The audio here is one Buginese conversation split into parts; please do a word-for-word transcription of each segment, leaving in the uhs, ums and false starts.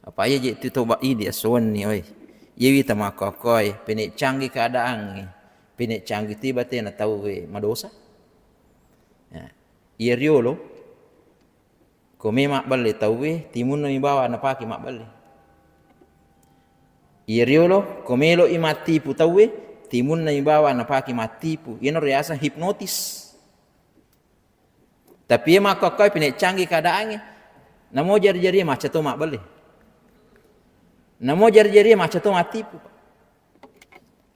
Apa iya je tu toba idi assuwenni, oi. Iyawi tamakko-akkoi, pene canggi keadaangnge, pene canggi tiba tena tauwe madosa. Ya. Iya riolo, ko me mabbelle tauwe, timunna mi bawa napake mabbelle. Iya riolo, ko melo i mattipu tauwe, timunna mi bawa napake mattipu. Iyana riaseng hipnotis. Tapi iya makkokkoe pine canggi keadaangnge, namo jari-jarie macca to mabbelle. Namo jari-jarie macca to mattipu.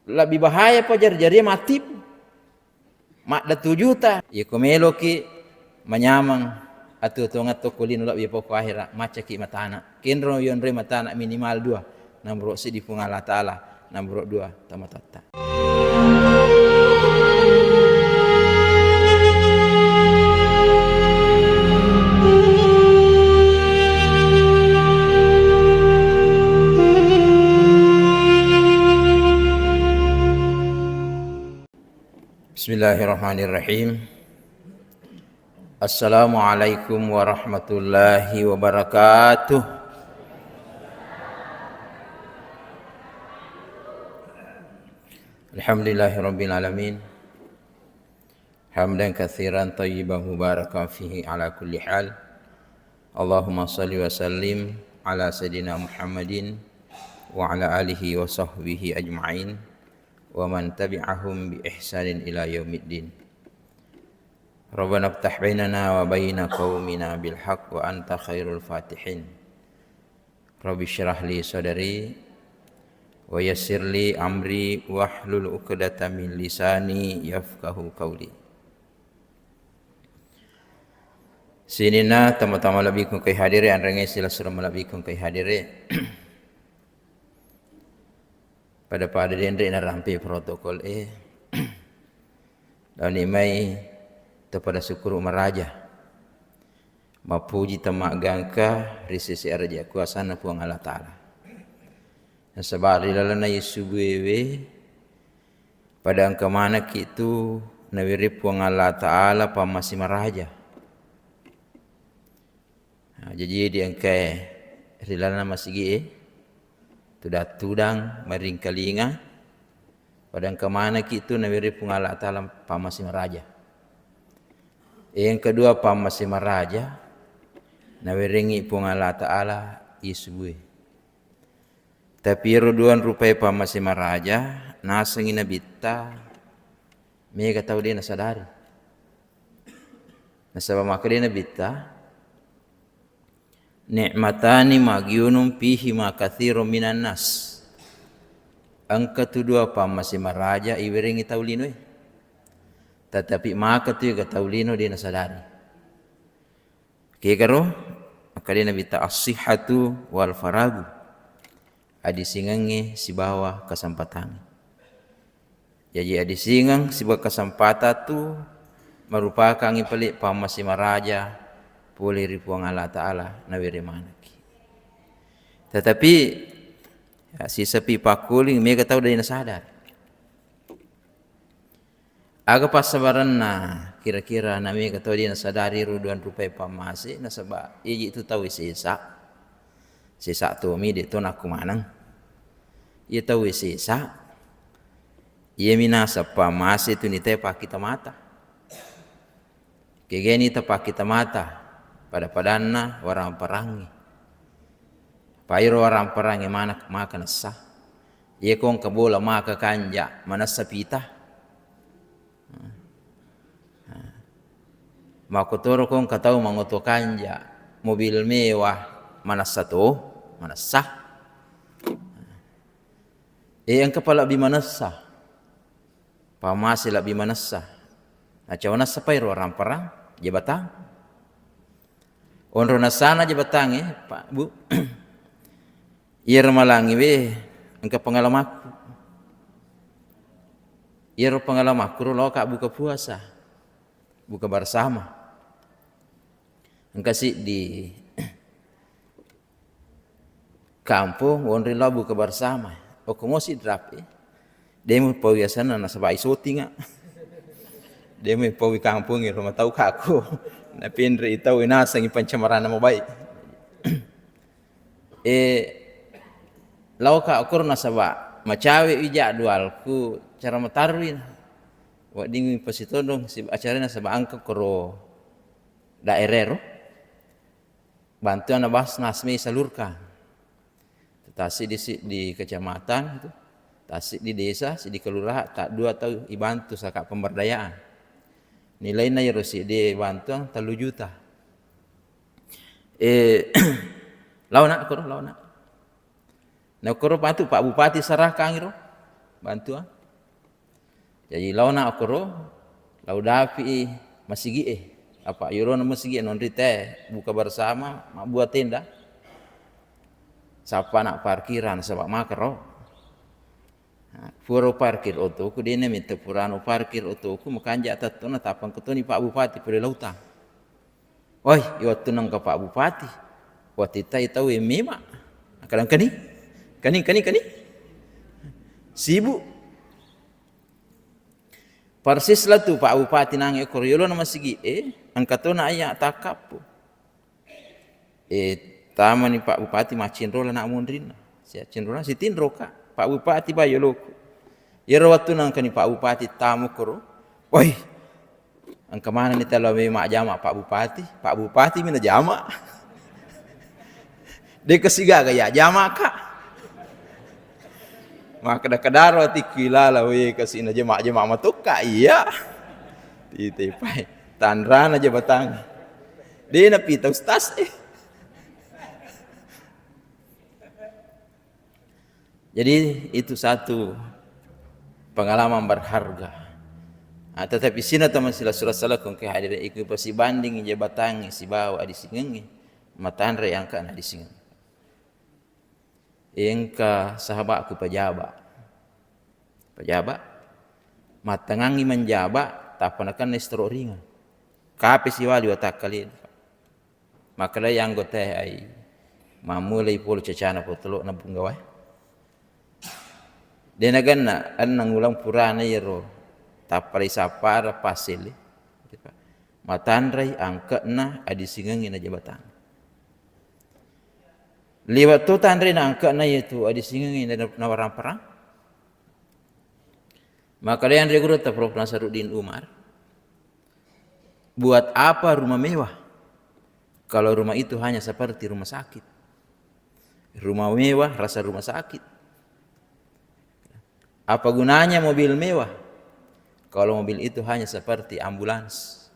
Lebih bahaya pa jari-jarie mattipu. Madda tu juta. Iya ko meloki manyameng atuo-tuongeng tokko lino lebbi pokko ahera, maccaki matana. Kenro yonroi matana minimal dua. Namburo seddi Puang Allah Ta'ala, namburo dua tomatoatta. Bismillahirrahmanirrahim. Assalamualaikum warahmatullahi wabarakatuh. Alhamdulillahirabbil alamin. Hamdan katsiran thayyiban mubarakan fihi ala kulli hal. Allahumma shalli wa sallim ala sayyidina Muhammadin wa ala alihi wa sahbihi ajma'in wa man tabi'ahum bi ihsanin ila yaumiddin. Rabbana iftah bainana wa baina qaumina bil haqq wa anta khairul fatihin. Rabbi syrah li sadri wa yassir li amri wahlul uqdatam min lisani yafqahu qauli. Sininna tama-tama lebbiku engkae hadere, anrengnge silessureng malebbiku engkae hadere. Pada-pada denre narampe protokol e. Laoni mai to pada sukkuru maraja. Mappuji tamaggangka ri sese araja kuasanna Puang Allah Ta'ala. Nasaba ri lalenna iye subuewe, pada engka manekki tu nawere Puang Allah Ta'ala pammase maraja. Nah, jaji di engkae ri lalenna masigi e, tudang-tudang, maringkalinga, pada engka manekki tu nawere Puang Allah Ta'ala pammase maraja. E, yang kedua, pammase maraja nawerengngi Puang Allah Ta'ala iye subue. Tapi ero duang rupae pammase maraja nasengngi Nabitta, mega tau de nasadari. Nasaba makkeda Nabitta, "Ni'matani maghbunun fihima katsirun minan nas." Engka tu dua pammase maraja iwerengngi tau linoe. Tetapi maka tu ega tau lino de nasadari. Kegaro, makkeda Nabitta, "As-sihhatu wal faragu." Adisingengnge sibawa kesempatangnge. Jaji adisingeng sibawa kesempatan tu merupakangngi pale pammase maraja pole ri Puang Allah Ta'ala nawere manekki. Tetapi, ya, sisepi pakkuling mega tau de nasadar. Aga passabarenna kira-kira na mega tau de nasadari ro duang rupae pammase, nasaba iyaji tu tau sesa. Sesa tomi de to nakku maneng. Iya tau sesa. Iyami naseng pammase tu nitae pakkita mata. Kegeni tapakkita mata, pada-padanna warang parangngi. Pairo warang parangngi mana maka nessa. Iya ko engka bola maka kanja, manessa pita. Makkotoro ko engka tau mangoto kanja, mobil mewah, manessa to, manessa. E, engka pa lebbi manessa. Pammase lebbi manessa. Nacawa nessa pai ro ramparang jebatang. Onro nessana jebatangnge, Pak, Bu. Iyaro malangi we, engka pengalamakku. Iyaro pengalamakku ro loka buka puasa. Buka bersama. Engka siddi kampong, onri lao buka bersama. Okko mosi drape. De mupaui asenna nasaba isotinga. De mupaui kampong iro matau kako. Napenre itau nasengi pencemaranna mabai. Eh, laoka okkoro nasaba macawe wi jadwalku cara matarwi. Wedding pasitodong si acarana nasaba engka koro daerah ro. Bantuan na Basnas mei salurkan. Tassiddi-siddi kecamatan itu, tassiddi desa, siddi kelurahan, tak dua tau ibantu saka pemberdayaan. Nilaina iyaro siddi bantuan tellu juta. Eh, laona koro, laona. Nakkoro patu Pak Bupati serahkan iro bantuan. Jaji laona okkoro, lau dapi masigi'e. Apa yolona masigi'e nonri te buka bersama, mabbua tenda. Sappa na parkiran, saba makaro. Nah, pura parkir otoku, dena mita purano parkir otoku, makanja tattona tapang ketoni Pak Bupati pole lautang. Woi, iwattu nengka Pak Bupati, watittai tau mema. Kadang kani, kani, kani, kani. Sibuk. Persis la tu Pak Bupati nange koro yolona masigi, eh, engka tona aya takkappo. Eh, tamani Pak Bupati maccinro la nak munrinna. Sia cinrona sitinroka Pak Bupati ba yoloku. Yero wattu nangkani Pak Bupati tamu koro. Woi, engka manenni telo mei majjama Pak Bupati. Pak Bupati mi najama. De kasigaga ya jamaka. Makkeda-kedaro atikku ilala, we, kasi najama-jama matokka, iya. Titepai. Tanrana jabatang. De napita ustaz, eh. Jadi itu satu pengalaman berharga. Ah, tetapi sina teman sila surat salah kong ke hadir iku pasibanding jabatangi sibawa adisingengi matanre angka adisingengi. Engka sahabakku pejaba. Pejaba. Mattengangi menjaba, tappa nakenna istro ringa. Kape siwali watakkalena. Makkedai anggotae ai, mammulai polo cacana potolo'na bunga wae. De naganna enneng uleng purana iyaro tappa risappara passele. Matanrai angke'na adisingengngi na jabatang. Liwat to tanrai na angke'na iyatu adisingengngi na, na warang perang. Maka de anre guru ta Prof Nasaruddin Umar. Buat apa rumah mewah kalau rumah itu hanya seperti rumah sakit? Rumah mewah rasa rumah sakit. Apa gunanya mobil mewah kalau mobil itu hanya seperti ambulans?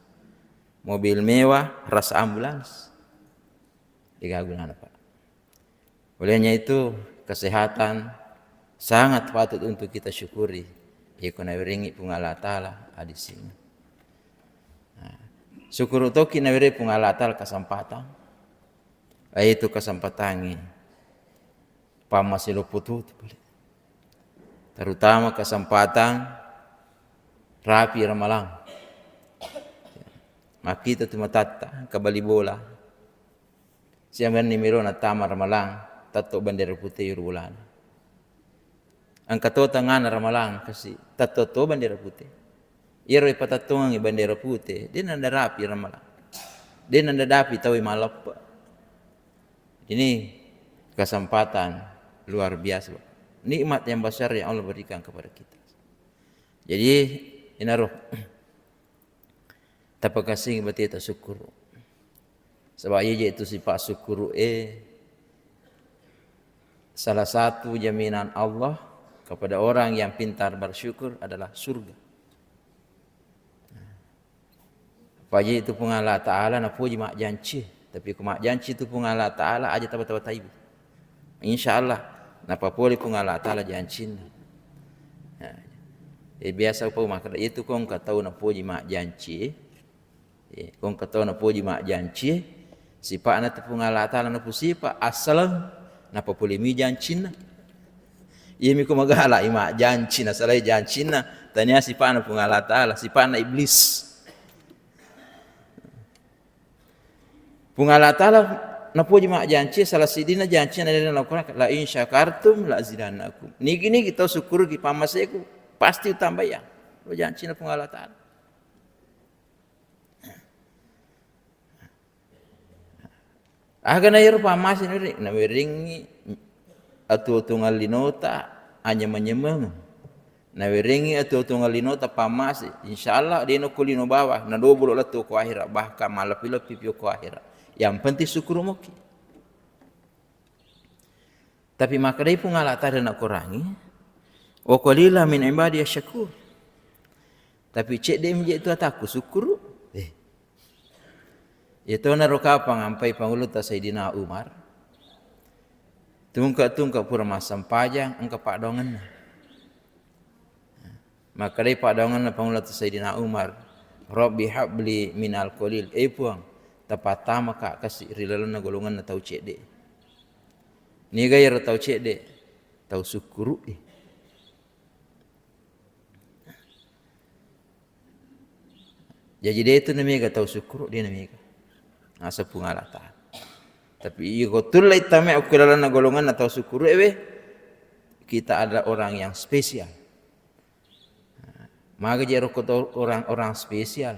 Mobil mewah rasa ambulans. Degaga gunana, Pak. Olehnya itu, kesehatan sangat patut untuk kita syukuri. Iko nawerengngi Puang Allah Ta'ala adising. Nah, syukur toki nawerengngi Puang Allah Ta'ala kesempatan. Yaitu kesempatangngi pammaselo putu, terutama kesempatan rapi ramalang. Makkita tu matatta, kabali bola. Siamenni miro nattama ramalang, tatto bendera pute iyaro bolana. Engka to tangngana ramalang kasi, tatto to bendera pute. Iyaro ipatattongengngi bendera pute, de nandarapi ramalang. De nandadapi tauwe malleppe. Ini kesempatan luar biasa, Pak. Nikmat yang besar yang Allah berikan kepada kita. Jadi, inaro. Tapakasing bate ta syukur. Sebab iya je itu sifat syukur, eh, salah satu jaminan Allah kepada orang yang pintar bersyukur adalah surga. Paji itu Puang Allah Ta'ala napoji majjanci, tapi ku majjanci itu Puang Allah Ta'ala aja taba-taba taibi. Insya Allah, napapole Puang Allah Ta'ala jancinna. Nah, eh, biasa upau makkeda, itu kong engka tau napoji majjanci, eh, kong engka tau napoji majjanci, sipa'na tu Puang Allah Ta'ala napusipa, assaleng, napapole mi jancinna. Iyami ko magala i majjanci, nasalai jancinna, tania sipa'na Puang Allah Ta'ala, sipa'na iblis. Puang Allah Ta'ala napoji majjanci, salah sidina janci na dalam Al-Quran, "La in syakartum la azidannakum." Nigi-nigi tau syukuruki pammaseku, pasti utambai ya. Lo janci na Puang Allah Ta'ala. Aga na iyaro pammase nawerengngi, nawerengngi atuo-tuongeng linota anyameng-nyamengeng. Nawerengngi atuo-tuongeng linota pammase, insyaallah de' nokko lino bawang, nadobolo lettu ko ahera, bahkan malleppi-leppi pio ko ahera. Yang penting sukkuru' moki. Tapi makkedai Puang Allah Ta'ala na Korangnge, "Wa qalila min ibadiyasy syakur." Tapi cedde' mi je' tu atakku sukkuru'. Eh. Iyatonaro kapang ampai Pangulutta Sayyidina Umar. Tungke-tungke pura massempajang engka paddoangenna. Makkedai paddoangenna Pangulutta Sayyidina Umar, "Rabbi habli minal qalil." Eh Puang, tapattamaka kasi' ri lalenna golonganna tau cedde'. Niga iyaro tau cedde'? Tau sukkuru'i. Jaji de' tu namega tau sukkuru', de' namega. Naseng Puang Allah Ta'ala. Tapi iko tullai tama okko lalenna golonganna tau sukkuru' ewe, kita adalah orang yang spesial. Maga je' rokko tau orang-orang spesial.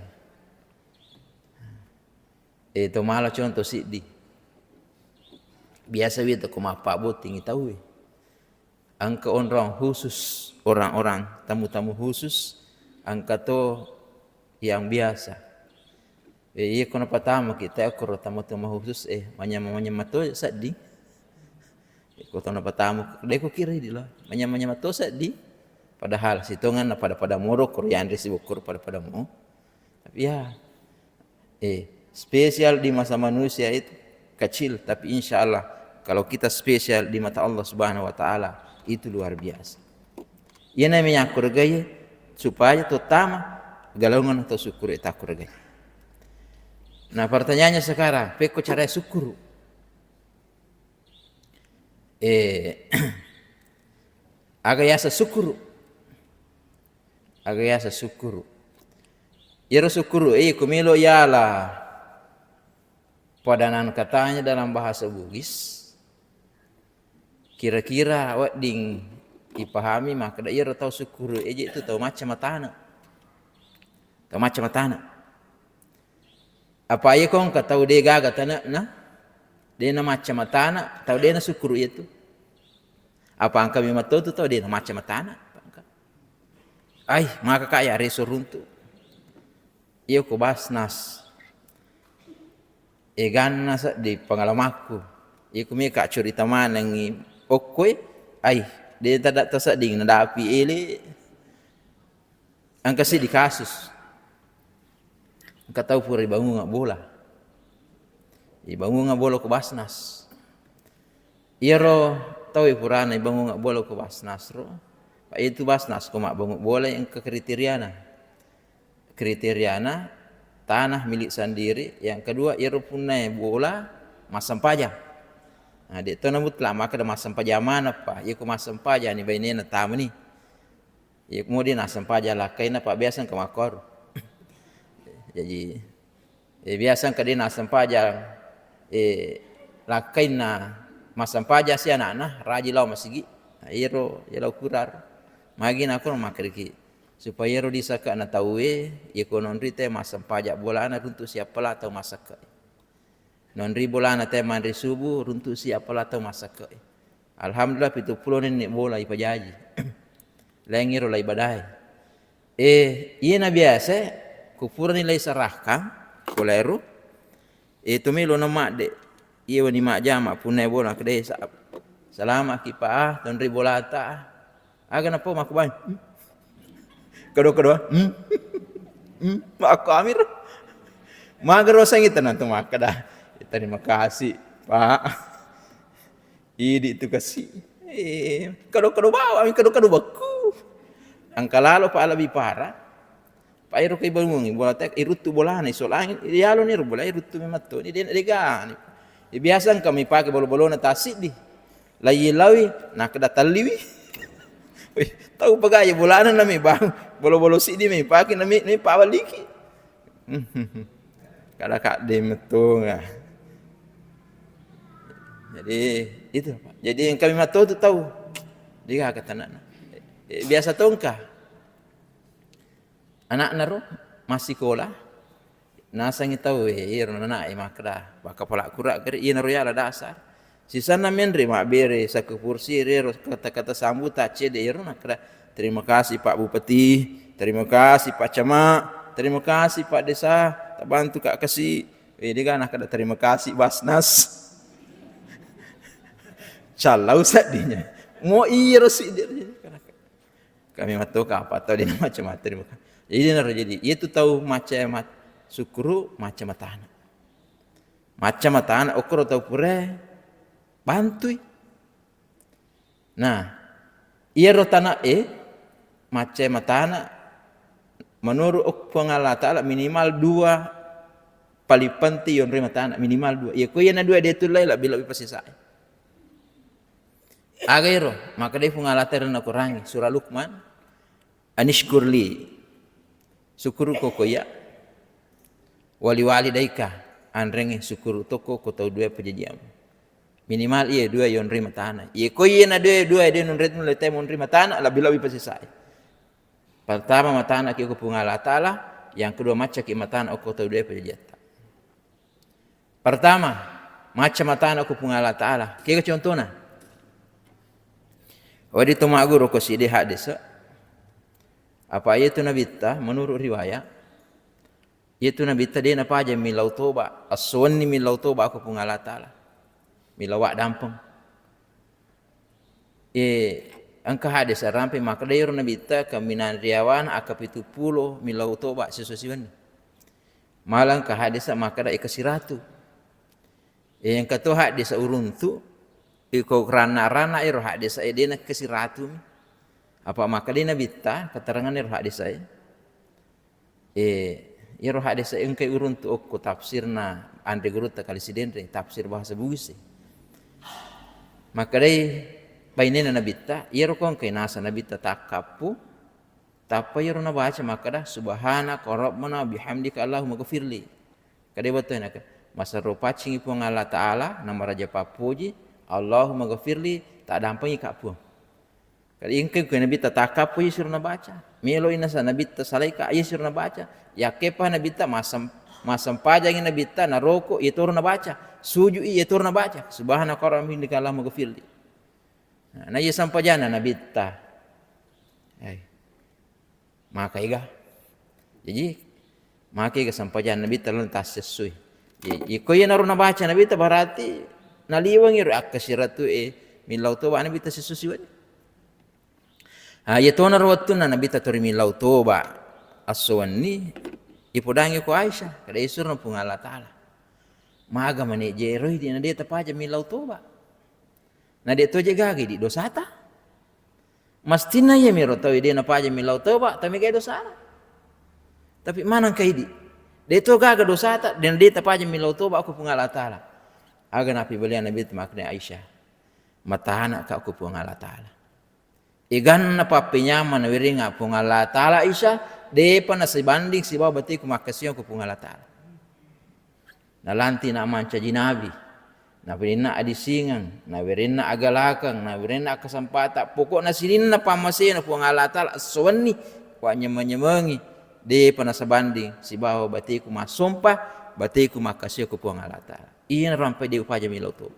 Eh, to mala contoh siddi. Biasa wi to ko mappabottingi tauwe. Engka onrong khusus, orang-orang, tamu-tamu khusus, engka to yang biasa. Eh, iya ko napatamaki, te okkoro tamu-tamu khusus, eh, manyameng-manyameng to sedding. Eh, ko tau napatamu, de' ko kira di lo, manyameng-manyameng to sedding. Padahal sitongenna pada-pada moro, koro yanre sibokkoro pada-pada mo. Tapi ya, eh, spesial di masa manusia itu kecil, tapi insya Allah kalau kita spesial di mata Allah Subhanahu wa Ta'ala, itu luar biasa. Iyana miyakkuregaye supaya tottama galungan to sukkuru' takkuregaye. Nah, pertanyaannya sekarang, pekko cara sukkuru'? Eh, aga yaseng sukkuru'? Aga yaseng sukkuru'? Iyaro sukkuru', eh, ko melo yala padanang katanya dalam bahasa Bugis, kira-kira wedding ipahami makkeda iyaro tau sukkuru' eje' tu tau macca matane. Tau macca matane. Apa iya ko engka tau de' gaga tane'na, de' namacca matana, tau de' nasukkuru' iyatu. Apa engka memang tau tu tau de' namacca matana. Ai, maka ka' ya reso runtu'. Iya ko Basnas. Eganna sedding pengalamakku. Iya ko meka' curita manengngi okkoe, ai, de' tada' tasedding nadapi ele'. Engka siddi kasus. Engka tau pura ibangunga bola. Ibangunga bola ko Basnas. Iyaro tau purana ibangunga bola ko Basnas ro. Pa itu Basnas ko mabbangung bola engka kriteriana. Kriteriana tanah milik sendiri, yang kedua iyaro punna bola massempajang. Nah, de' to na mutlak makkeda massempajang maneng pa. Iya ko massempajang ni bainena tamani. Iya, kemudian nassempajang lakkainna, pa' biasa engka makkuaro. Jaji, eh, biasa engka de' nassempajang, eh, lakkainna, massempajang si ana'na, rajin lao masigi. Nah, iyaro, iya lao kuraro. Magi nakko makkedaki, supaya iyaro disekke'na tauwe, iya ko nonri te massempajang bolana runtu' siappala tau massekke'. Nonri bolana te manre subuh, runtu' si appala tau massekke'. Alhamdulillah, pitu pulo nenni' bola ipajaji. Laing iro lai badai. Eh, iyena biasa, ku purani lai serahkan, pole ero, eh, to melo na madde. Iya wani majjama, punna bola, kedai sa-, salama ki pa, ah, tonri bolata, ah. Aga napau makkubang? Hmm? Kedo-kedo, hmm? Hmm? Makko amir. Magero sangi tenang tu makkeda. Terima kasih, Pak. Idi tu kasi. Eh, kedo-kedo bawa, kedo-kedo bakku. Angka lalo, Pak, lebih parah. Pa ero ko ibangungi bola te, iruttu bolana, isolangi, iyaloni ro bola, iruttu memang to. Ni de', de' gani. Ya, biasa engka mi pake bolo-bolona tassiddi. Lai lawi, nakkeda talliwi. Wih, tau pagaye bolana nami bang. Bolo-bolo siddi mi pake nami, nami pawaliki. Kada kadde mettonga. Jadi, itu, Pak. Jadi, engka mi matto tu tau. Dia kata anak-anak. Eh, biasa tongka. Ana'na ro massikola, Nasengngi tau, eh, iyaro nanae makkeda, "Pakkapala Qur'an gare, iyanaro yala dasar." Sisenna menre mabbere sake kursi, rero kata-kata sambuta cede, iyaro nakkeda, "Terima kasih Pak Bupati, terima kasih Pak Camat, terima kasih Pak Desa, tabantu ka kasi." Eh, de' ga nakkeda, "Terima kasih Basnas." Callau seddinya. Mo iyaro siddi. Kami mattoka apa tau de' namacca matterima kasih. Jadi, naro jadi, iyatu tau macca mat-, sukkuru, macca matana. Macca matana, okkoro tau pura bantui. Nah, iyaro tana e, macca matana, menurut ok-, Puang Allah Ta'ala minimal dua paling penting yonroi matana, minimal dua. Iya, ko iyana dua de' tullai, lebbi-lebbi pasesai. Aga ero, makkedai Puang Allah Ta'ala nakorangi, surah Luqman, "Anishkur li," sukkuru ko ko iya, "wali walidaika," anrengnge sukkuru tokko ko tau dua pajajiammu. Minimal iya dua yonroi matana. Iya ko iyana dua, dua de' nonroi, nonroi matana, lebbi-lebbi pasesai. Pertama, matana ki ko Puang Allah Ta'ala, yang kedua, macca ki matana okko tau dua pajajiatta. Pertama, macca matana ko Puang Allah Ta'ala. Kega contona? Wedding to magguru ko siddi hadis. Apa iyatu Nabitta, menurut riwayat, iyatu Nabitta de' napaja millau toba, esso wenni millau toba ko Puang Allah Ta'ala. Millau addampeng. Eh, engka hadis rampe makkeda ero Nabitta kaminang riawana akka pitu pulo millau toba siesso siwenni. Malah engka hadis makkeda eka siratu. Eh, engka to hadis uruntu, iko ranna-ranna ero hadis e de' nakkeda siratu. Apa makkeda Nabitta keterangan ero hadis e. Eh, iyaro hadis engkai uruntu okko tafsirna anre gurutta Kali Sidenreng, tafsir bahasa Bugis e. Makkedai bainena Nabitta, iyaro ko engkai naseng Nabitta takkappu, tappa iyaro nabaca makkeda, "Subhanaka Rabbana bihamdika Allahumma ghafirli." Kedai bettuanna ke, "Maserro paccingi Puang Allah Ta'ala, namaraja pappoji, Allahumma ghafirli, taddampengi ka Puang." Kali engka ko Nabitta takkappu, iya siro nabaca. Melo i nasa Nabitta salaika, iya siro nabaca. Yakkepa Nabitta massem-, massempajangi Nabitta naroko, iya toro nabaca. Sujui, iya toro nabaca. "Subhanaka Rabbika Allahumma ghafirli." Nah, na iya sempajanna Nabitta. Eh. Maka ega. Jaji, maka ega sempajanna Nabitta lalu tassessui. Jaji, ko iyanaro nabaca Nabitta, berarti naliwengi ro akkasiratu e millau toba Nabitta sessu siwenni. Ah, iya tonaro wettunna Nabitta tori millau toba esso wenni, ipodangi ko Aisyah, kada isurna Puang Allah Ta'ala. Maga mani jeroi di na de tapaja millau toba. Na de to je gaga idi dosata. Mastinna iyamiro tau de napaja millau toba, tau megai dosana. Tapi manang ka idi. De to gaga dosata, de na de tapaja millau toba ko Puang Allah Ta'ala. Aga napibaliang Nabitta makkeda Aisyah. Matana ka ko Puang Allah Ta'ala. Eganna pappenyameng nawerengnga Puang Allah Ta'ala Aisyah, depa nasibanding sibawa bateku makkasiwiang ko Puang Allah Ta'ala. Nalanti na mancaji nabi, nawerenna adisingeng, nawerenna agalakeng, nawerenna akkasampata, pokokna sininna pammasena Puang Allah Ta'ala esso wenni, wa nyameng-nyamengi, depa nasabanding sibawa bateku massompa, bateku makkasiwiang ko Puang Allah Ta'ala. Iyana rampai de upaja millau toba.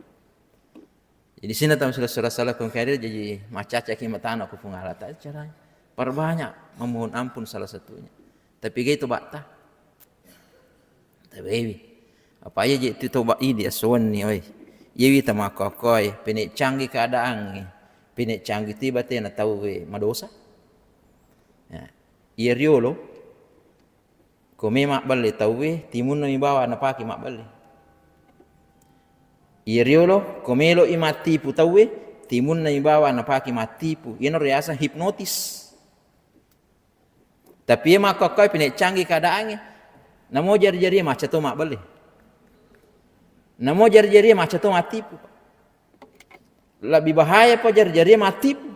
Jadi, sininna tau sala-, sala-, salakung karir, jadi macacaki matana ko Puang Allah Ta'ala caranya. Perbanyak memohon ampun salah satunya. Tapi gai tobatta. Tabewi. Apa iya je tu toba idi esso wenni, oi. Iyawi tamakko-koe, pene canggih keadaangnge. Pene canggih tiba tena tau we madosa. Ya. Iya riolo, ko me mabbelle tauwe, timunna mi bawang napake mabbelle. Iya riolo, ko melo i mattipu tauwe, timunna mi bawang napake mattipu. Iyanaro riaseng hipnotis. Tapi iya makkokkoe pine canggih keadaangnge, namo jari-jarie macca to mabbelle. Namo jari-jarie macca to mattipu. Lebih bahaya pa jari-jarie mattipu.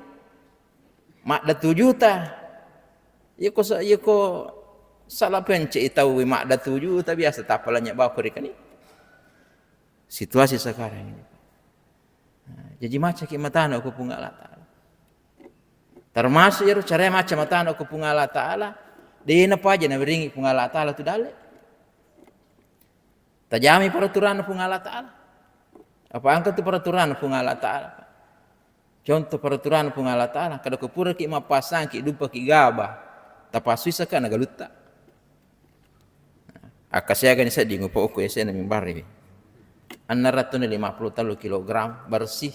Maddatu juta. Iyako sa-, iyako sala pencet i tau maddatu juta biasa tappa lanynya bawang ko ri kani. Situasi sekarang ini. Nah, jaji macaki matana ko Puang Allah Ta'ala. Termasuk iyaro caraya macca matana ko Puang Allah Ta'ala, de napaja nawerengi Puang Allah Ta'ala tu dalle. Tajami peraturanna Puang Allah Ta'ala. Apa engka tu peraturanna Puang Allah Ta'ala? Contoh peraturanna Puang Allah Ta'ala, kada ko puraki mappasangki, dupaki gaba, tapasui sakka na galutta. Akkasiagani sedding upokko esena mimbari. Enneng ratuna lima puluh tellu kilogram bersih.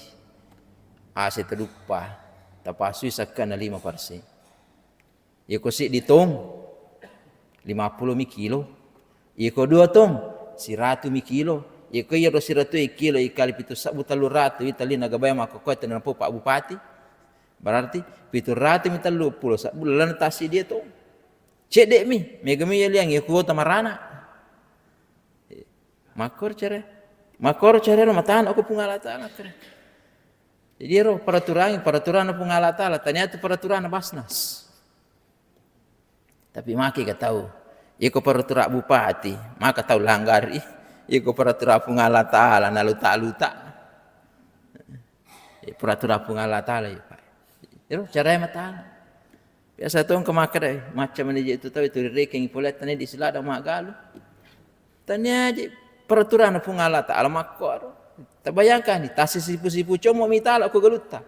Ase teduppa, tapasui sakka na lima persen. Iyako siddi tong, lima puluh mi kilo. Iyako dua tong, siratu mi kilo. Iyako iyaro siratu e kilo ikali pitu sabbu tellu ratu, itali nagabai makkokkoe tennapo Pak Bupati. Berarti pitu ratu mi tellu pulo sabbu lalenna tassiddi e tong. Cedde mi, mega mi yaliang iyako kuota marana. Makkoro care, makkoro care ro matana ko Puang Allah Ta'ala kare. Jadi ero peraturan, peraturan Puang Allah Ta'ala, tania tu peraturan Basnas. Tapi maki ka tau, iko peraturan bupati, maka tau langgari, iko peraturan Puang Allah Ta'ala, naluta-luta. Eh, peraturan Puang Allah Ta'ala, ya, Pak. Ero cara matana. Biasa tu engka makkeda, eh, macam ni je tu tau itu rekeng pole tania di silada magalu. Tania je peraturan Puang Allah Ta'ala makkoro. Tabayangkan ni, tasi sipu-sipu como mitala ko galutta.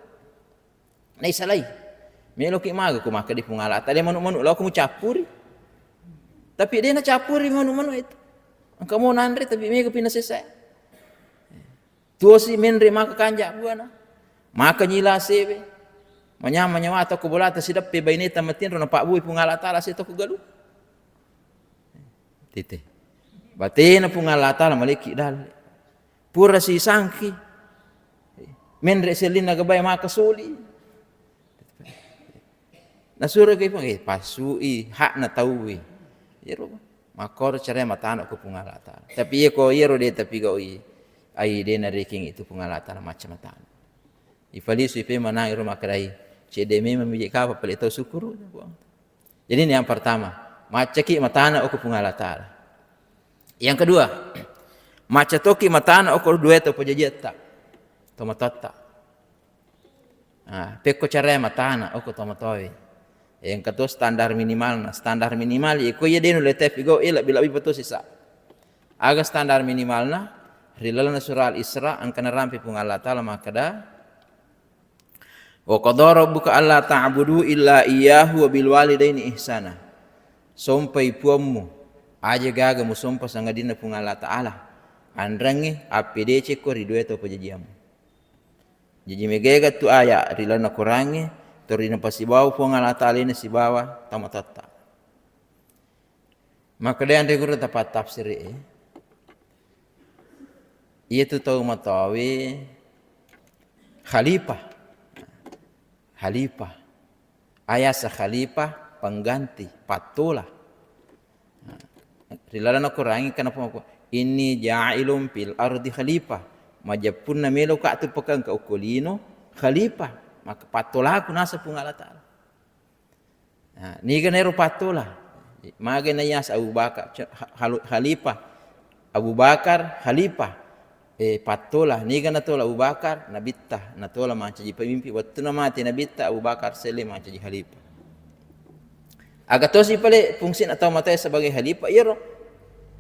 Naisalai. Meloki maga ko makkeda Puang Allah Ta'ala, manu-manu lao ko mucappuri. Tapi de nacappuri manu-manu itu. Engka mau nanre tapi mega pina sesa. Tuosi menre maka kanja buana. Maka nyila sewe. Manyamang nyawa atau ko bolata sideppe baineta matinro napabbui Puang Allah Ta'ala se to ko galu. Tete. Batena Puang Allah Ta'ala maleki dalle. Pura sisangki. Menre sellinna gabai maka soli. Nasuro ke Puang, eh, pasui hakna tauwe. Iyaro makkoro cara matana ko Puang Allah Ta'ala. Tapi iya ko iyaro de tapi gaui, ai de narekeng itu Puang Allah Ta'ala macam matana. Ifalisu ipe manang iro makkedai, cedde memang mije kapa pale tau syukuru Puang. Jadi ini yang pertama, maccaki matana ko Puang Allah Ta'ala. Yang kedua, macca toki matana ko dua tau pajajiatta, tau matotta. Nah, pekko caraya matana okko tomatoawe. Engka to standar minimalna. Standar minimal iko iya de nulle tepi gau, eh, lebbi-lebbi pato sisa. Aga standar minimalna? Ri lalenna surah Al-Isra engka narampe Puang Allah Ta'ala makkeda, "Wa qadha rabbuka alla ta'budu illa iyyahu wa bil walidaini ihsana." Sompai puammu, aja gaga musompa sangadinna Puang Allah Ta'ala. Anrangnge appedecekko ri dua tau pajajiammu. Jaji, mega-ega tu aya ri lalenna Korangnge, tori napasibawa Puang Allah Ta'ala na sibawa tau matotta. Makkeda anre guru tapattafsiri e, iya tu tau matoawe khalifah. Khalifah. Ayasa khalifah pengganti, pattola. Nah, ri lalenna Korangnge kana Puang ko, "Inni ja'ilun fil ardi khalifah." Majeppunna meloka tu pakengka okko lino khalifah, maka pattolaku naseng Puang Allah Ta'ala. Nah, niga naero pattola? Maga naiasa Abu Bakar, ha-, halu-, khalifah. Abu Bakar khalifah, eh, pattola. Niga natola Abu Bakar? Nabitta natola mancaji pemimpin. Wettunna mate Nabitta, Abu Bakar selle mancaji khalifah. Aga tosi pale fungsina tau matoa sebagai khalifah, iyaro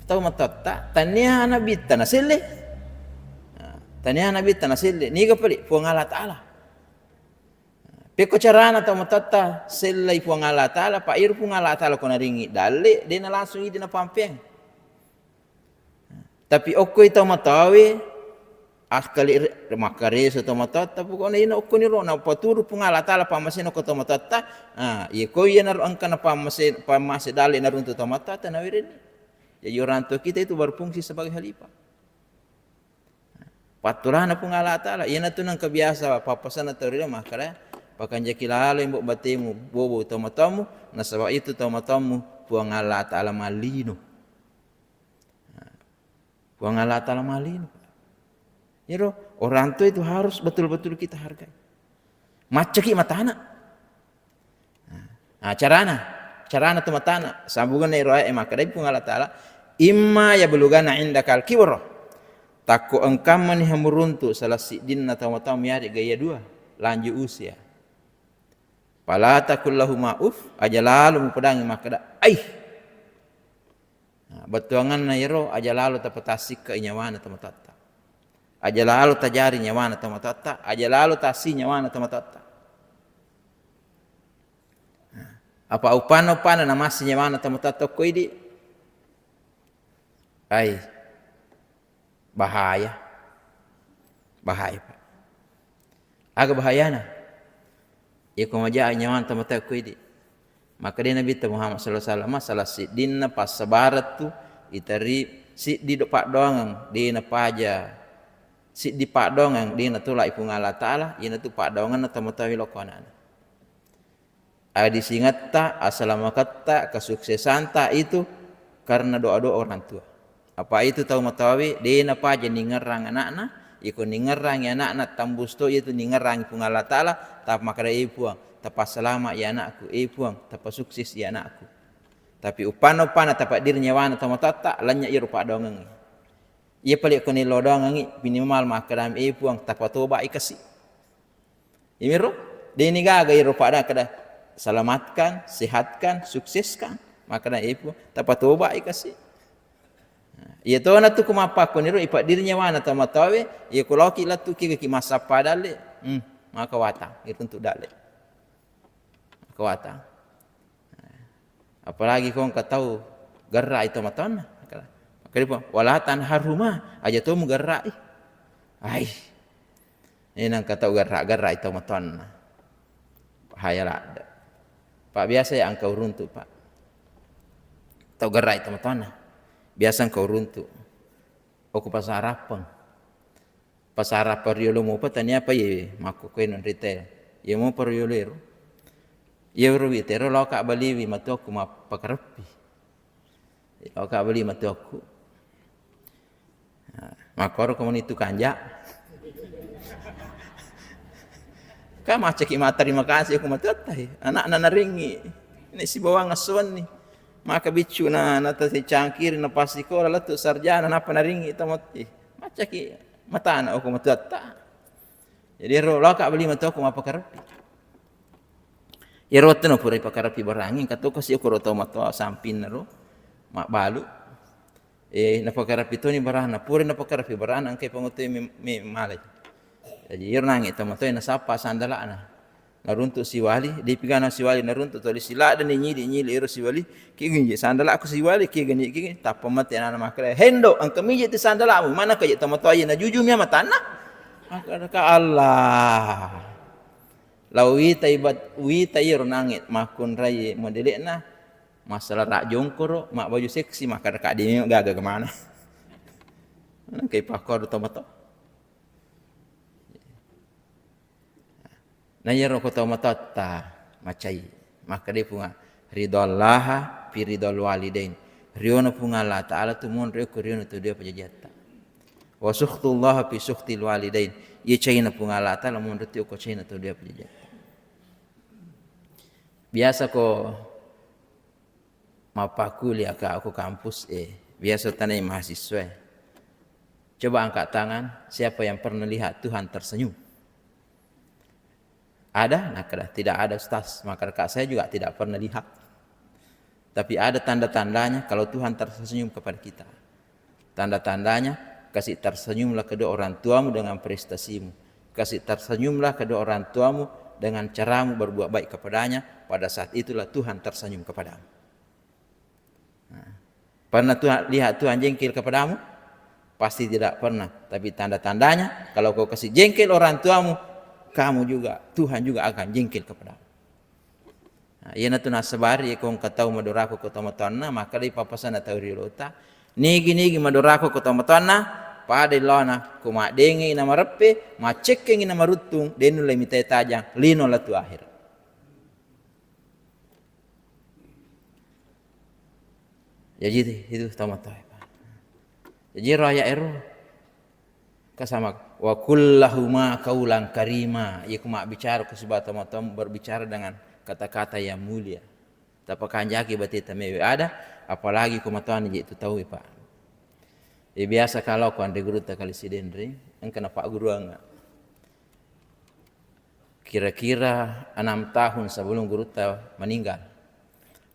tau matoatta, tania Nabitta naselle. Nah, tania Nabitta naselle. Niga pale? Puang Allah Ta'ala. Pekko carana tau matoatta sellai Puang Allah Ta'ala, pa iyaro Puang Allah Ta'ala ko naringi dalle, de na langsung idi napampeang. Tapi okkoi tau matoawe, akkali re-, makkareso tau matoatta, pokokna ina okkoni ro, napaturu Puang Allah Ta'ala pammasena ko tau matoatta, ah, iya ko iyanaro engka napammase, pammase dalle naruntu tau matoatta, nawereni. Jadi orang tua kita itu berfungsi sebagai khalifah. Pattolana Puang Allah Ta'ala, iyanatu nengka biasa pappasanna tau ri lino makkeda, "Pakanjaki lalo imbo batemu, bobo tau matoammu, nasaba itu tau matoammu Puang Allah Ta'ala mallino." Nah, Puang Allah Ta'ala mallino. Iyaro orang tua itu harus betul-betul kita hargai. Maccaki matana. Nah, carana, carana tu matana, sambunganna ero ayat e makkedai Puang Allah Ta'ala, "Imma yablughanna indakal kibra." Takko engkammani hamuruntu salah siddinna tau-tau miari gaya dua, lanjut usia. "Fala taqul lahuma uff," aja lalo mupedangi makkeda, "Ai." Bettuanganna iyaro aja lalo tapatassikka nyawana tomatoatta. Aja lalo tajari nyawana tomatoatta, aja lalo tassi nyawana tomatoatta. Apa uppanna-uppanna namassi nyawana tomatoatta okko idi? Ai, bahaya. Bahaya, Pak. Aga bahayana? Iyako maja nyawana tomatoatta okko idi. Makkeda Nabitta Muhammad sallallahu alaihi wasallam, salah siddinna passabareng tu iteri siddi do paddoangeng, de napaja siddi paddoangeng de natolai Puang Allah Taala, iyanatu paddoangenna tomatoawe lokko ana'na. Adisingetta, asalamaketta, kasuksesanta itu karena doa-doa orang tua. Apa itu tau matoawe de napaja ningerrang ana'na, iko ningerrangi ana'na tambus to iyatu ningerrangi Puang Allah Taala, tamakkeda, "Eh Puang, tapassalama i anakku, eh Puang, tapasukses i anakku." Tapi uppanna-uppanna tapaddiri nyawana tomatoatta, lennye iyaro paddoangengnge. Iya pale ko nillo doangengngi, minimal makkedami, "Eh Puang, tapatoba i kasi." Imiro, deni gaga iyaro pada kada, "Selamatkan, sehatkan, sukseskan." Makkeda, "Eh Puang, tapatoba i kasi." Nah, iya tona tu ko mappakkoniro ipaddiri nyawana tomatoawe, iya ko laoki lettu kigaki massappa dalle, hmm, maka watang, iruntu dalle. Maka watang. Apalagi ko engka tau gerrai tomatoanna. Makkeda, "Wala tanharhuma, aja to mugerrai." Ai. Ini engka tau gerra-gerrai tomatoanna. Bahaya ladde. Pak, biasa ya engka uruntu, Pak. Tau gerrai tomatoanna. Biasa engka uruntu. Okko pasarappeng. Pasarappeng riolo mopa tania pa ye makkukkueno retail. Ye mopa riolo ero. Ye ro witero loka baliwi matuakku mappakareppi. Loka bali matuakku. Nah, makkoro komuni tu kanja. Ka maccaki matterima kasih ku matuatta he. Anakna naringi. Ini sibawang assuanni. Maka biccu na, na tasi cangkiri na pasikola lettu sarjana napa naringi tamotti. Maccaki matana okko matuatta. Jadi ero loka bali matuakku mappakareppi. Iyaro wettunna pura ipakareppi barangnge, engka to kasi okoro tau matoa sampinna ro mabbalu. Eh, napakareppi toni baranna, pura napakareppi baranna engkai pangutui me-, me-, malai. Jadi iyaro nange tau matoa nasappa sandala'na. Naruntuk siwali, dipigana siwali naruntuk toli siladdeni nyili-nyili ero siwali, kigini je sandala'ku siwali, kigini, kigini, tappa mate anana makkeda, "Hendo, engka mije tu sandala'mu, mana kaje tau matoa ye najujumi matanna?" Makkeda ka Allah. Lao wita ibat-, wita iyaro nange makkunrai modele'na, masalah rak jongkoro, mabbaju seksi, makkeda ka de memang gaga kemana. Engkai pakkoro tomatoa. Na iyaro ko tomatoatta macai, makkeda Puang, "Ridho Allaha fi ridhol walidain." Riona Puang Allah Taala tu monro ko riona tu dua pajajiatta. "Wa sukhtullaha fi sukhtil walidain." Iya caina Puang Allah Taala monro tu ko caina tu dua pajajiatta. Biasa ko mappakuliah ka ko kampus e, biasa tanai mahasiswa e. Coba angkat tangan, siapa yang pernah lihat Tuhan tersenyum? Ada? Makkeda, "Tidak ada, Ustaz." Makkeda ka, "Saya juga tidak pernah lihat." Tapi ada tanda-tandanya kalau Tuhan tersenyum kepada kita. Tanda-tandanya, kasi tersenyumlah kedua orang tuamu dengan prestasimu. Kasi tersenyumlah kedua orang tuamu dengan caramu berbuat baik kepadanya. Pada saat itulah Tuhan tersenyum kepadamu. Nah, pernah Tuhan, lihat Tuhan jengkel kepadamu? Pasti tidak pernah. Tapi tanda-tandanya, kalau kau kasih jengkel orang tuamu, kamu juga, Tuhan juga akan jengkel kepadamu. Nah, iyanatu nassabari ko engka tau madorako ko tomatoanna, makkeda pappasanna tau riolota. Nigi-nigi madorako ko tomatoanna, pada laona ko maddengi na mareppe, maccekkengi na maruttung, de nulle mitai tajang, lino latu akhirat. Jaji itu tomatoa. Jaji ro ayat ero. Kasama, "Wa qul lahuma qaulan karima." Iya ku mabbicara ku sibawa tomatoamu, berbicara dengan kata-kata yang mulia. Tapakanjaki bateta mewe ada, apalagi ku matoani je tu tauwe, Pak. Eh, biasa kalau ku anre gurutta kali Sidenreng, engka napagguruangnga. Kira-kira enam tahun sebelum gurutta meninggal.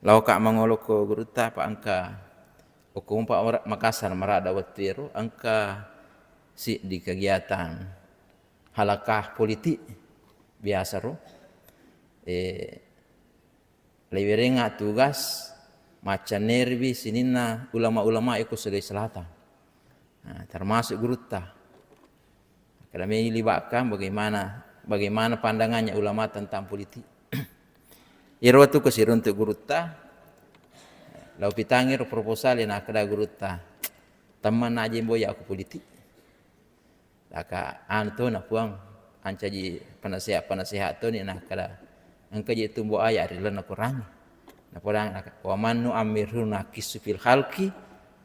Laoka mangolo ko gurutta, Pak, engka Okko Umpa Makassar maradda wettu ero engka siddi kegiatan halakah politik biasa ro. Eh, Leiwerengnga tugas maccanneriwi sininna ulama-ulama iko Sulawesi Selatan. Nah, termasuk gurutta. Kada meli bakka bagaimana, bagaimana pandangannya ulama tentang politik. Iro tu ko siruntuk gurutta, lau pitangi ro proposal na kada gurutta. Teman aja boya aku politik. Laka anu to na Puang, ancaji penasehat-penasehat to ni nakkeda, engka je tumbo aya ri lalenna Quran. Napoda naka, "Wa man nu'ammirhu nakissu fil khalqi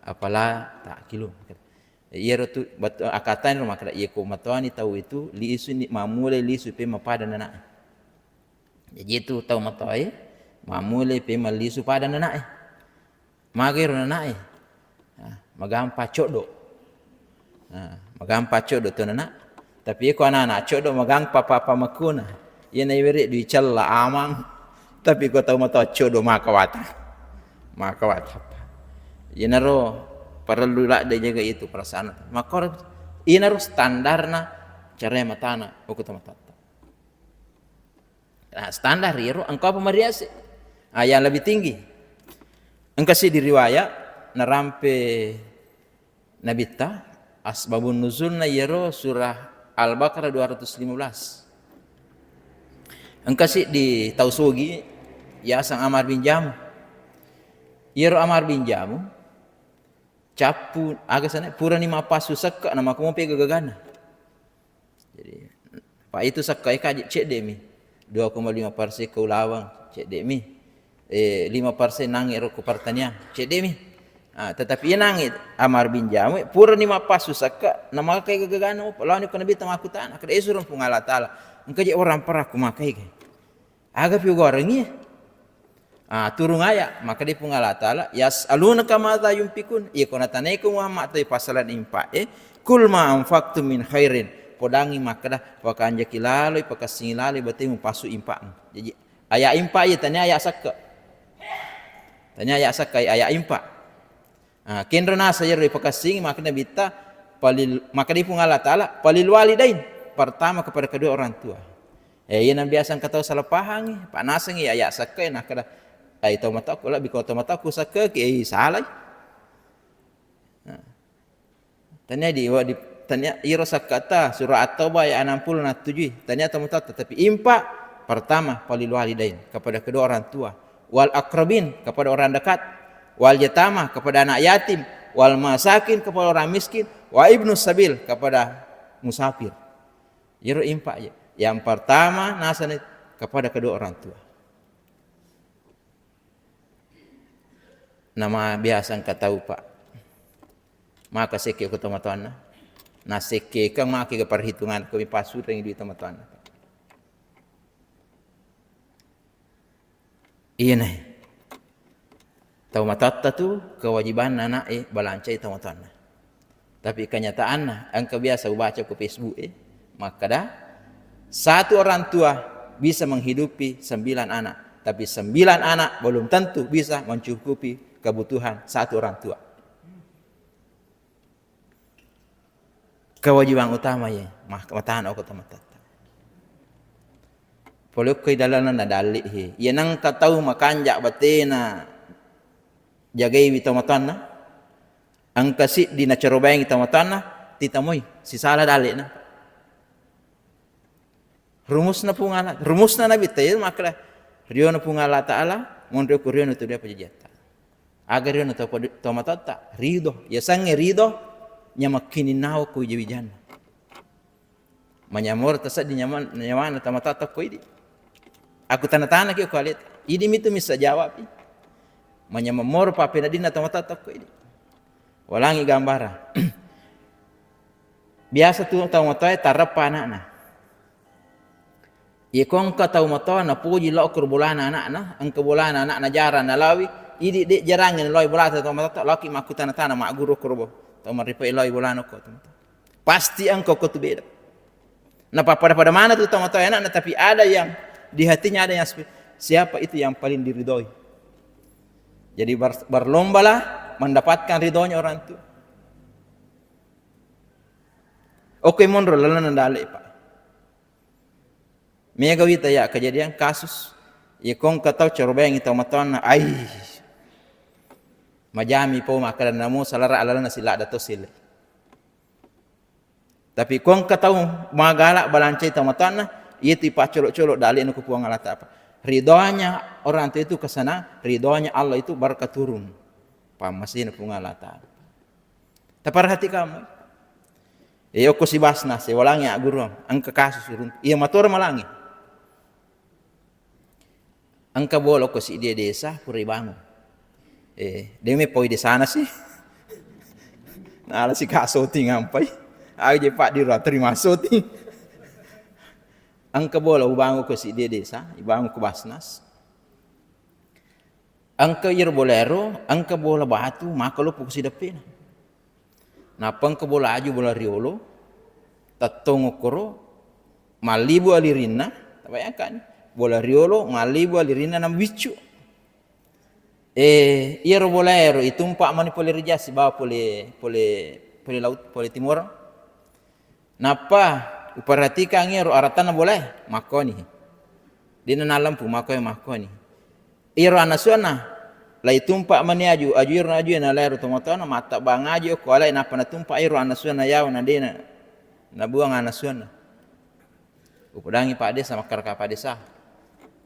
afala ta'qilun." Iyaro tu bat-, akatani ro makkeda, iya ko matoani tau itu, lisu ni, mammulai lisu pe mapada nanae. Jaji itu tau matoae, mammulai pe mallisu pada nanae. Magai ro nanae. Ah, magampa coddo. Ah, magampa coddo to nana. Tapi iko anak-anak coddo magampa papa makuna. Iya na iwere dui cella amang. Tapi ko tau matoa coddo maka wata. Maka wata. Iyanaro parellu ladde jaga itu perasaan. Makor iyanaro standarna cara matana uku tau matoatta. Nah, standar iyaro engka apa mariase? Ah, yang lebih tinggi. Engka siddi riwayat narampe Nabitta, asbabun nuzulna iyaro surah Al-Baqarah dua ratus lima belas. Engka siddi tau sogi yaseng Amar bin Jamu. Iyaro Amar bin Jamu cappu aga sana purani mappasu sekka na makomope gagagana. Jadi, Pak, itu sakkai kaji cedde mi. Dua koma lima persen ke ulaweng, cedde mi. Eh, lima persen nangi ro ku pertanian, cedde mi. Ah, tetapi iya nangi Amar bin Jamu, purani mappasu sakka, na makai gagagana, lawan ko Nabitta makkutana, kada esurun Puang Allah Taala. Engka je orang peraku makai ke. Aga pi ugarengngi? Ah, turung aya, makkeda Puang Allah Taala, "Yas'alunaka madza yunfikun." Iya ko natanaiko Muhammad toi passalan infak e, "Kul ma anfaqtum min khairin." Podangi makkeda, pakanjaki laloi, pakassingi laloi, bate mupassu infakmu. Jadi, aya infak iya tania aya sakka. Tania aya sakka, aya infak. Ah, kenro nasa iyaro ipakassingi, makkeda Nabitta, palil-, makkeda Puang Allah Taala, "Palil walidain." Pertama kepada kedua orang tua. Eh, iya nang biasa engka tau salah pahangi, panasengi aya sakka, nakkeda, "Ai tau matoakku, lebbi ko tau matoakku sakka ki, eh, salai." Nah. Tania di, wa di, tania iro sakkata surah At-Taubah ayat enam puluh na tujui. Tania tau matoatta, tapi infak pertama palil walidain, kepada kedua orang tua. Wal akrabin, kepada orang dekat, wal yatama, kepada anak yatim, wal masakin, kepada orang miskin, wa ibnu sabil, kepada musafir. Iyaro infak ya. Yang pertama nasani kepada kedua orang tua. Nama biasa engka tau, Pak. Maka sekke ko tomatoanna. Nasekke ka make ke perhitungan ko mi pasurengi duit tomatoanna. Iyanae. Tau matoatta tu kewajibanna ana'e balancai tau matoanna. Tapi kenyataanna, engka biasa ubaca ko Facebook e, makkeda, satu orang tua bisa menghidupi sembilan anak, tapi sembilan anak belum tentu bisa mencukupi kebutuhan satu orang tua. Kewajiban utama ye, mah-, matana okko tomatoatta. Pole okko i dalanna nadalli he. Iya nengka tau makanja batena jagaiwi tomatoanna. Engka siddi nacarobaengi tomatoanna, titamoi, sisala dalle'na. Rumusna Puang Allah, rumusna Nabitta iya makkeda, riona Puang Allah Ta'ala, monri okko riona tu dia pajajiatta. Aga riona to padu-, tomatoatta, ridho. Yasengnge ridho, nyamakkininnawa ko wija-wijanna. Manyamoro tasedding nyaman-, nyawana tomatoatta ko idi. Aku tana-tana ki ko aleta. Idi mitu missa jawab i. Manyameng moro pappeneddinna tomatoatta ko idi. Walangi gambara. Biasa tu tau matoae tareppa ana'na. Iyako engka tau matoa napoji lao ko bolana ana'na, engka bolana ana'na jarang nalaowi, idi de jarangngi nalaowi bolata tau matoatta, laoki makkutana-tana magguru ko robo. Tau maripai laowi bolana ko tau matoa. Pasti engka ko tu beda. Napappada-pada mana tu tau matoa ana'na, tapi ada yang di hatinya ada yang spe-, siapa itu yang paling diridhoi. Jadi ber-, berlombalah mendapatkan ridhonya orang tua. Oke, monro lalenna dale, Pak. Mega wita ya kejadian kasus, ya kong ka tau corobengi tau matoanna, ai. Majami po makkeda namo salara alalana sila dato sile. Tapi kong ka tau magala balancai tau matoanna, itu ipacolo-colo dalena ku Puang Allah Ta'ala. Ridhonya orang tua itu kesana, ridhonya Allah itu baraka turun. Pammasina Puang Allah Ta'ala. Taperhatikan mo. Iya, okko si Basnas, walangi agguruang, engka kasus urung. Iya, matora malangi. Engka bola okko si dia desa, pura ibangun. Eh, de me poi desana sih. Nala si ka soting ampai. Aja Pak Diro terima soting. Engka bola ubangun ko si dia desa, ibangun ko Basnas. Engka iyaro bolero, engka bola batu, maka loppo ko sideppena. Nappa engka bola aju, bola riolo, tettong okkoro, mallibu alirinna, tabayangkan, bola riolo, mallibu alirinna, na biccu. Eh, iyaro bolaero, itumpa mani pole ri Jas, sibawa pole, pole, pole laut, pole timoreng. Nappa uperhatikan iyaro aratanna bolae, makkoni. Dena nalempu, makkoni, makkoni. Iyaro anasuanna, lai tumpa mani aju, aju iyaro aju na laero tomatoanna, mattabbang aju ko alai, nappa natumpa iyaro anasuanna yawa na dena, nabuang anasuanna. Upodangi Pak Desa, makkaraka Pak Desa.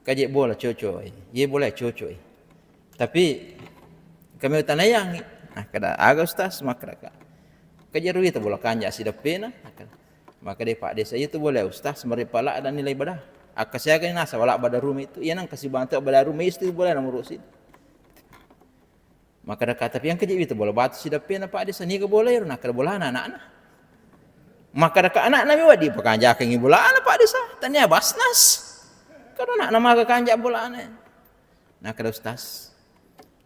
Kaje bola cocok, eh. Ye bola cocok, eh. Tapi kami utanaiangi. Nah, kada aga Ustaz makkaraka. Kaje ruita bola kanja sideppena. Nah, kada. Maka deh Pak Desa itu boleh Ustaz mari pala ada nilai ibadah. Akka siaga ni nasa wala bada rumah itu. Iya nang kasih bantu bada rumah itu boleh nomor usin. Makkedaka, "Tapi engka je wita bola batu sideppena, Pak Desa, niga bola ero?" Nakkeda, "Bolana anakna." Makkedaka anakna, "Mi wedding pakanjakengngi bolana, Pak Desa, tania Basnas. Karo anakna maga kanja bolana." Nakkeda, "Ustaz,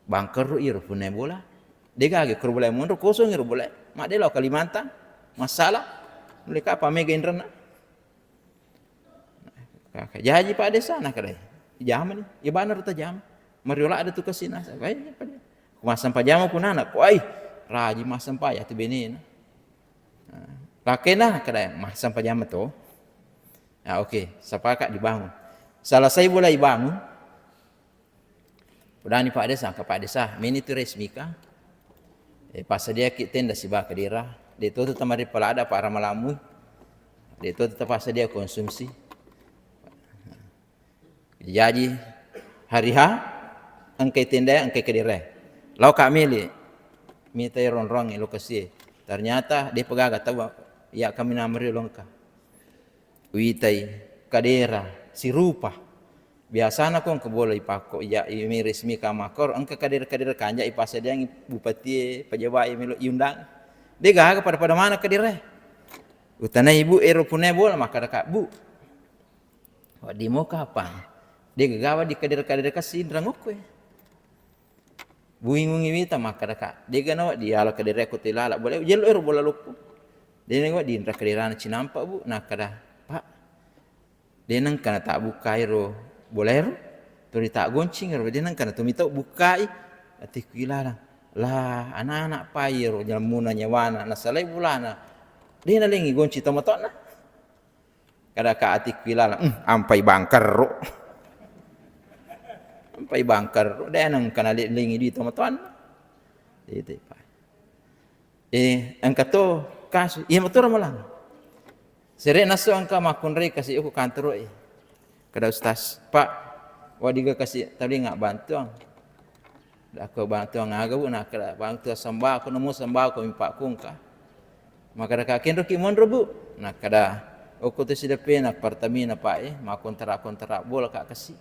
bangkerro iro punna bola. Degaga koro bola monro, kosong iro bola. Madde lao Kalimantan, masalah. Mulai kapan mega inrenna?" Kaka, jaji Pak Desa, nakkeda, jamani, iya bana ruta jama. Mariola ada tu kesina, baik, Pak Desa. Masang pajama punana, ko ai, raji masang paja tu benena. Nah, lakena, nakkeda, masang pajama to. Ah, oke, sepakat dibangun. Selesai bola dibangun, Pudani Pak Desa, angka Pak Desa, meni tu resmika. Eh, passadiaki tenda sibawa kadera. De to tu tamari palada Pak Ramalamui. De to tu tapassadia konsumsi. Jaji hari H, engkai tenda, engkai kadera. Lao ka mili. Mitai ronrong lokasi. Ternyata de pegaga tau ya kami namari longka. Witai kadera sirupa. Biasana ko engka bola ipakko, iya, i, mi resmi ka makkoro, engka kadera-kadera kanja ipasadiangi bupati e, pejabat e melo iundang. De gaga pada-pada mana kadera. Utanai ibu ero punai bola, makkeda ka, "Bu, wedding mo kapang?" De gaga wedding kadera-kadera kasi inrang okko e. Buingungi wita makkeda ka, "De ga nawedding diala kadera ko tilala bola, jello ero bola loppo." De nawedding inrang kaderana cinampa, Bu, nakkeda, "Pak, de nengka natabbukai ro bola ero, tuli taggoncing ero, de nengka natomi tau bukkai." Atikku ilalang, "Lah, anak-anak pai ero, jammuna nyawana, nasalai bolana, de nalengi goncing tomatoanna." Kada ka atikku ilalang, "Hmm, ampai bangkerro." Ampai bangkerro, de nengka nalengi di tomatoanna. Itu, Pak. Eh, engka to kasus, iya matura malang. Sere nasu engka makkunrai kasi uku kantoro e. Kada Ustaz, "Pak, wadiga kasi talinga bantuang." Dakko, "Bantuang aga, Bu?" Nakkeda, "Bantuang sembako, namo sembako mi Pak kungka." Makkeda ka, "Kenro ki monro, Bu?" Nakkeda, "Okko tu sideppena Pertamina, Pak, eh, makkontrak-kontrak bola ka kasi.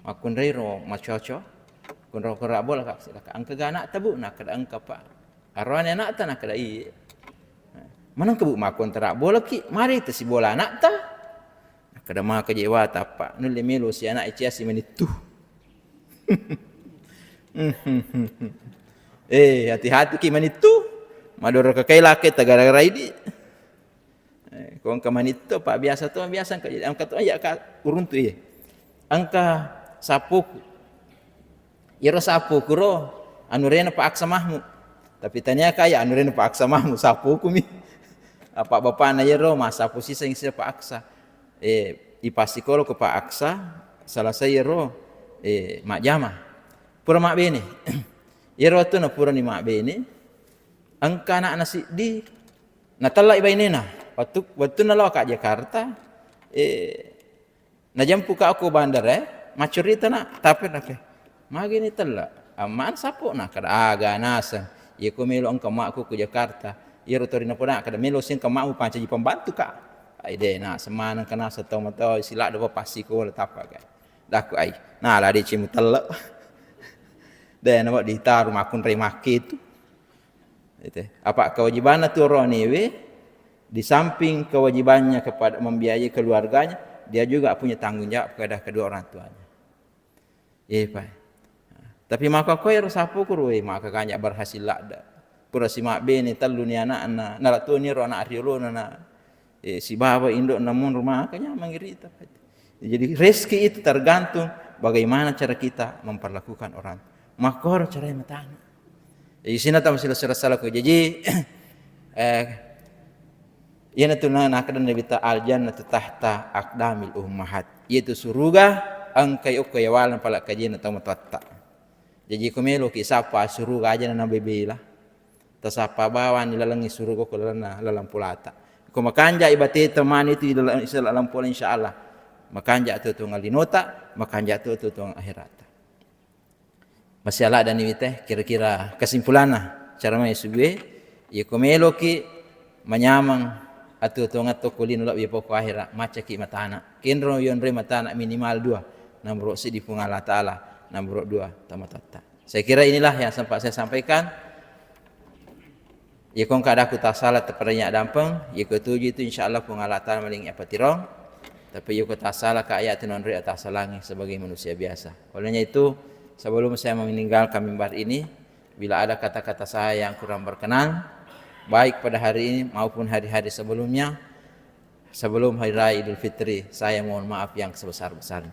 Makkunrai ro macoco. Konro-konro bola ka kasi." Engka ga anakta, Bu? Nakkeda, "Engka, Pak." Aroane anakta? Nakkeda, "Iye." "Manengka, Bu, makkontrak bola ki, mari tasibola anakta." Nakkeda, "Maka je wata, Pak, nulle melo si anak iciasi manittu." Eh, hati-hati ki manittu. Madoro kakai lake tagara-gara idi. Eh, ko engka manitto, Pak, biasa to, biasa engka, engka to, ya, ka, uruntu, iya. Engka sapuku. Iyaro sapuku ro, Anurena Pak Aksa Mahmud. Tapi tania kaya anurena Pak Aksa Mahmud, sapukumi. Apa bapakna yero, massapu siseng sia Pak Aksa. Eh, ipassikola ko Pak Aksa, selesai yero, eh, majjama. Pura mabbene. Yero tu na pura ni mabbene. Engka anakna siddi, natellai bainena. Waktu, waktu nalo ka Jakarta, eh, najempuka ko bandara, eh, maccurita na, tapi, tapi. Magi ni tella? Amman sapo na kada aga naseng. Iya ko melo engka makku ku Jakarta. Iyaro tori napoda kada melo sing engka makmu pancaji pembantu ka. Ai de na semaneng kana setau matau sila dopa pasti ko tappa ka. Daku ai. Nah, la deci mutella. De na ditaru makkunrai makkitu. Itu. Apa kewajibanna tu orang newe, di samping kewajibannya kepada membiayai keluarganya, dia juga punya tanggung jawab kepada kedua orang tuanya. Iya, Pak. Tapi maka koe ro sapu kuru, eh, maka kanya berhasil ladda. Pura si mabbene tellu ni anakna, nalatoni ro anak riolona na, eh, sibawa indo namun rumah kanya mangirita. Jadi rezeki itu tergantung bagaimana cara kita memperlakukan orang. Makoro cara matana. Jadi sini tamu sila sila salah ko. Jadi, eh, Iyanatu na-, nakkeda Nabitta, "Al jannatu tahta aqdamil ummahat." Iyatu suruga engkai okko yawalang pala kajina tau matoatta. Jaji ko meloki sappa suruga aja na bebela. Tasappa bawani lalengngi suruga ko lalenna, laleng polata. Ko makanja ibateta mani tu ilalang, ilalang pola, insyaallah. Makanja tu tuang linota, makanja tu tuang akhirata. Masiala dani wite, kira-kira kesimpulanna cara mai subue, iya ko meloki manyameng atuo-tuongetto ko lino lebbi poko ahera, macaki matana. Kenro yonroi matana minimal dua, nomor siddi Puang Allah Ta'ala, nomor dua tomatoatta. Saya kira inilah yang sempat saya sampaikan. Iyako engka adaku tasala teperanya dampeng, iyako tuju itu insyaallah Puang Allah Ta'ala maling apa tirong. Tapi iyako tasala ka ayat tinonre atas salangi sebagai manusia biasa. Olehnya itu, sebelum saya meninggalkan mimbar ini, bila ada kata-kata saya yang kurang berkenan, baik pada hari ini maupun hari-hari sebelumnya, sebelum Hari Raya Idul Fitri, saya mohon maaf yang sebesar-besarnya.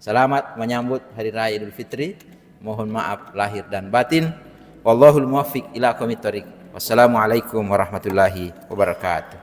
Selamat menyambut Hari Raya Idul Fitri. Mohon maaf lahir dan batin. Wallahul muwaffiq ila aqwamit thariq. Wassalamualaikum warahmatullahi wabarakatuh.